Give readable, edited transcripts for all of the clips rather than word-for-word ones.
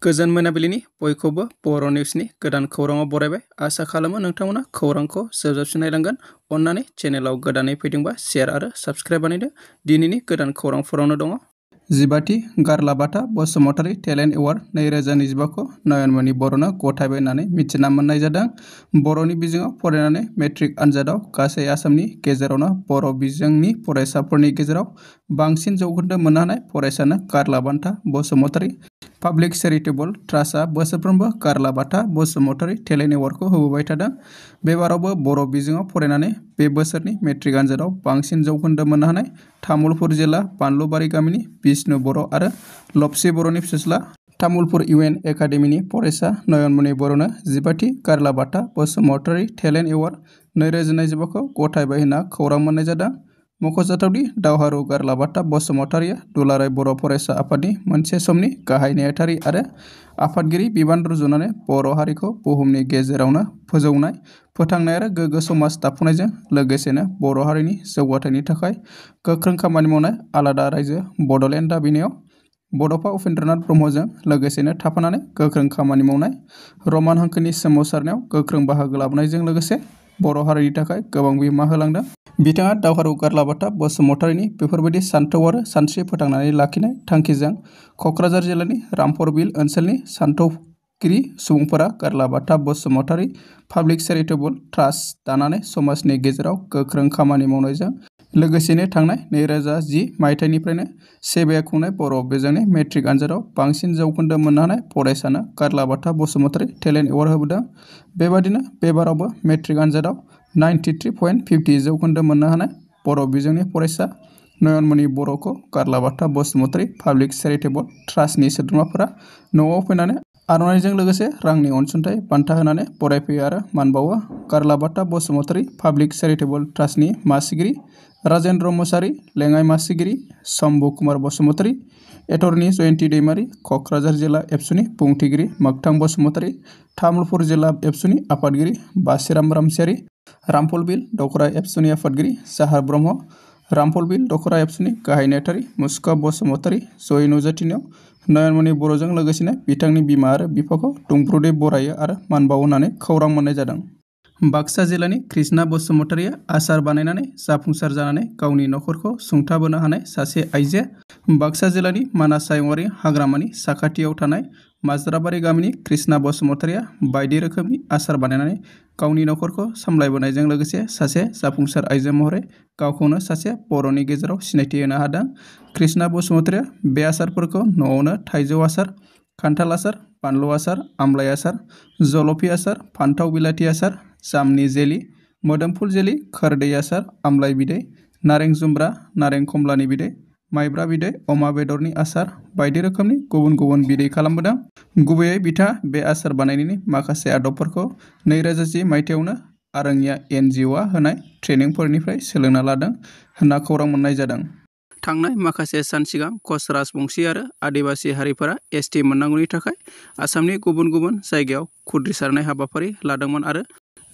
गोजोन मोनाबिलिनि बयखौबो बर' निउसनि गोदान खौराङाव बरायबाय। आसा खालामो नोंथांमोना खौरांखौ जोबजाबसिम नायलांगोन। अन्नानै चेनेलाव गोदानै फैदोंबा शेयार आरो साबस्क्राइब बानायदो। दिनैनि गोदान खौरांफोरावनो दङ। 15थि गारलाबाथा बसुमतारी टेलेन्ट एवार्ड 2025खौ नयनमणि बर'नो गथायबाय होननानै मिथिना मोननाय जादों। बर'नि बिजोङाव फरायनानै मेट्रिक आनजादाव गासै आसामनि गेजेरावनो बर' बिजोंनि फरायसाफोरनि गेजेराव बांसिन जौखोन्दो मोननो हानाय फरायसानो गारलाबाथा बसुमतारी पाब्लिक चेरिटेबल ट्रास्टआ बोसोरफ्रोमबो गारलाबाथा बसुमतारी टेलेन्ट एवार्डखौ होबोबाय थादों। बे बारावबो बर' बिजोङाव फरायनानै बे बोसोरनि मेट्रिक आनजादाव बांसिन जौखोन्दो मोननो हानाय तामुलपुर जिल्ला बानलुबारि गामिनि बिष्णु बर' आरो लपसि बर'नि फिसाज्ला तामुलपुर इउएन एकाडेमिनि फरायसा नयनमणि बर'नो 15थि गारलाबाथा बसुमतारी टेलेन्ट एवार्ड 2025खौ गथायबाय होनना खौरां मोननाय जादों। मख'जाथावदि दावहारु गारलाबाथा बसुमतारीया दुलाराय बर' फरायसा आफादनि मोनसे समनि गाहाय नेहाथारि आरो आफादगिरि बिबान रुजुनानै बर' हारिखौ बुहुमनि गेजेरावनो फोजौनाय, फोथांनाय आरो गोग्गो समाज दाफुंनायजों लोगोसेनो बर' हारिनि जौगाथायनि थाखाय गोख्रों खामानि मावनाय आलादा रायजो बड'लेण्ड दाबिनायाव बड'फा उपेन्द्रनाथ ब्रह्मजों लोगोसेनो थाफानानै गोख्रों खामानि मावनाय, रमान हांखोनि सोमावसारनायाव गोख्रों बाहागो लाबोनायजों लोगोसे बर' हारिनि थाखाय गोबां बिहोमा होलांदों। बिथाङा दावहारु गारलाबाथा बसुमतारीनि बेफोरबायदि सान्थौ आरो सानस्रि फोथांनानै लाखिनाय थांखिजों क'क्राझार जिल्लानि रामफरबिल ओनसोलनि सानथौगिरि सुबुंफोरा गारलाबाथा बसुमतारी पाब्लिक चेरिटेबल ट्रास्ट दानानै समाजनि गेजेराव गोख्रों खामानि मावनायजों लोगोसेनो थांनाय 2010 मायथाइनिफ्रायनो सेबाया खुंनाय बर' बिजोंनि मेट्रिक आनजादाव बांसिन जौखोन्दो मोननो हानाय फरायसानो गारलाबाथा बसुमतारी टेलेन्ट एवार्ड होबोदों। बेबादिनो बे बारावबो मेट्रिक आनजादाव 93.50 जौखोन्दो मोननो हानाय बर' बिजोंनि फरायसा नयनमणि बर'खौ गारलाबाथा बसुमतारी पाब्लिक चेरिटेबल ट्रास्टनि सोद्रोमाफोरा न'आव फैनानै आर'नाइजों लोगोसे रांनि अनसुंथाइ बान्था होनानै बरायफैयो आरो मान बावो। गारलाबाथा बसुमतारी पाब्लिक चेरिटेबल ट्रास्टनि मासिगिरि राजेन्द्र मुसारि, लेङाइ मासिगिरि शम्भु कुमार बसुमतारी, एटर्नी जयन्ती दैमारि, क'क्राझार जिल्ला एबसुनि बुंथिगिरि मोगथां बसुमतारी, तामुलपुर जिल्ला एबसुनि आफादगिरि बासिराम रामसियारि, रामफलबिल दखरा एबसुनि आफादगिरि जाहार ब्रह्म, रामफलबिल दखरा एबसुनि गाहाय नेहाथारि मुसुखा बसुमतारी जयै नुजाथिनायाव नयनमणि बर'जों लोगोसेनो बिथांनि बिमा आरो बिफाखौ दुंब्रुदै बरायो आरो मान बावो होननानै खौरां मोननाय जादों। बाक्सा जिल्लानि कृष्णा बसुमतारीया आसार बानायनानै जाफुंसार जानानै गावनि नखरखौ सुंथाबोनो हानाय सासे आइजो। बाक्सा जिल्लानि मानास हायुङारि हाग्रामानि साखाथियाव थानाय माजराबारि गामिनि कृष्णा बसुमतारीया बायदि रोखोमनि आसार बानायनानै गावनि नखरखौ सामलायबोनायजों लोगोसे सासे जाफुंसार आइजो महरै गावखौनो सासे बर'नि गेजेराव सिनायथि होनो हादों। कृष्णा बसुमतारीया बे आसारफोरखौ न'आवनो थाइजौ आसार, खान्थाल आसार, बानलु आसार, आमलाइ आसार, जलफि आसार, फान्थाव बिलाथि आसार, जामनि जेलि, मोदोमफुल जेलि, खोरदै आसार, आमलाइ बिदै, नारें जुम्ब्रा, नारें खमलानि बिदै, माइब्रा बिदै, अमा बेदरनि आसार बायदि रोखोमनि गुबुन गुबुन बिदै खालामबोदों। गुबैयै बिथाङा बे आसार बानायनायनि माखासे आदबफोरखौ 2010 मायथाइयावनो आरोंगिया NGOआ होनाय ट्रेनिंफोरनिफ्राय सोलोंना लादों होनना खौरां मोननाय जादों। थांनाय माखासे सान सिगां कच राजबंशी आरो आदिबासि हारिफोरा ST मोननांगौनि थाखाय आसामनि गुबुन गुबुन जायगायाव खुद्रिसारनाय हाबाफारि लादोंमोन आरो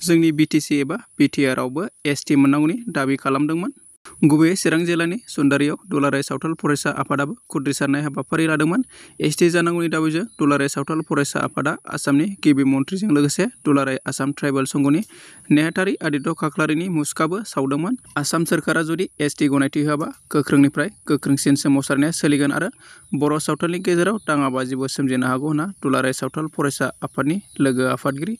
जोंनि BTC एबा BTRआवबो ST मोननांगौनि दाबि खालामदोंमोन। गुबैयै चिरां जिल्लानि सुन्दारियाव दुलाराय सावथाल फरायसा आफादाबो खुद्रिसारनाय हाबाफारि लादोंमोन। ST जानांगौनि दाबिजों दुलाराय सावथाल फरायसा आफादा आसामनि गिबि मन्थ्रिजों लोगोसे दुलाराय आसाम ट्राइबेल संघनि नेहाथारि आदित्य खाख्लारिनि मुसुखाबो सावदोंमोन। आसाम सोरखारा जुदि ST गनायथि होआबा गोख्रोंनिफ्राय गोख्रोंसिन सोमावसारनाया सोलिगोन आरो बर' सावथालनि गेजेराव दाङाबाजिबो सोमजिनो हागौ होनना दुलाराय सावथाल फरायसा आफादनि लोगो आफादगिरि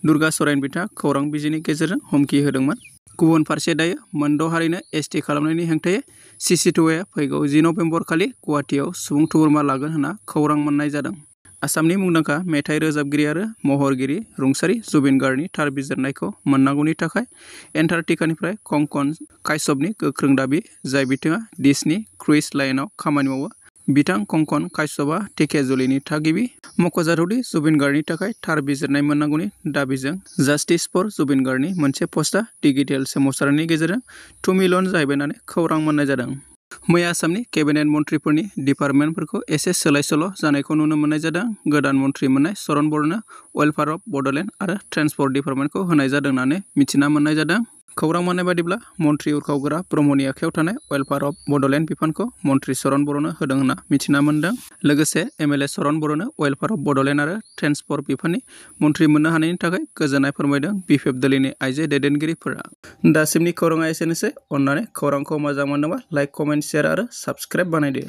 दुर्गा सराइन बिथाङा खौरां बिजोंनि गेजेरजों हुमखि होदोंमोन। गुबुन फारसे दायो मोनद' हारिनो ST खालामनायनि हेंथायै CC2A फैगौ 10 नभेम्बर खालि गुवाहाटियाव सुबुं थुबुरमा लागोन होनना खौरां मोननाय जादों। आसामनि मुंदांखा मेथाइ रोजाबगिरि आरो महरगिरि रुंसारि जुबिन गार्गनि थार बिजिरनायखौ मोननांगौनि थाखाय एन्टार्कटिकानिफ्राय कंकन काश्यपनि गोख्रों दाबि, जाय बिथाङा डिसनि क्रुइज लाइनआव खामानि मावो। बिथां कंकन काश्यपआ धेकियाजुलिनि थागिबि। मख'जाथावदि जुबिन गार्गनि थाखाय थार बिजिरनाय मोननांगौनि दाबिजों जास्टिस फर जुबिन गार्गनि मोनसे पस्टआ डिजिटेल सोमावसारनायनि गेजेरजों 2 मिलियन जाहैबाय होननानै खौरां मोननाय जादों। मैया आसामनि केबिनेट मन्थ्रिफोरनि डिपार्टमेन्टफोरखौ एसे सोलाय सोल' जानायखौ नुनो मोननाय जादों। गोदान मन्थ्रि मोननाय चरण बर'नो वेलफेयार अफ बड'लेण्ड आरो ट्रेन्सपर्ट डिपार्टमेन्टखौ होनाय जादों होननानै मिथिना मोननाय जादों। खौरां मोननाय बादिब्ला मन्त्रि उरखावग्रा ब्रह्मनि आखायाव थानाय वेलफेयार अफ बड'लेण्ड बिफानखौ मन्त्रि चरण बर'नो होदों होनना मिथिना मोन्दों। लोगोसे एमएलए चरण बर'नो वेलफेयार अफ बड'लेण्ड आरो ट्रेन्सपर्ट बिफाननि मन्त्रि मोननो हानायनि थाखाय गोजोननाय फोरमायदों बिपिएफ दलनि आइजो दैदेनगिरिफोरा। दासिमनि खौराङा एसेनोसै। अन्नानै खौरांखौ मोजां मोनदोंबा लाइक, कमेन्ट, शेयार आरो साबस्क्राइब बानायदो।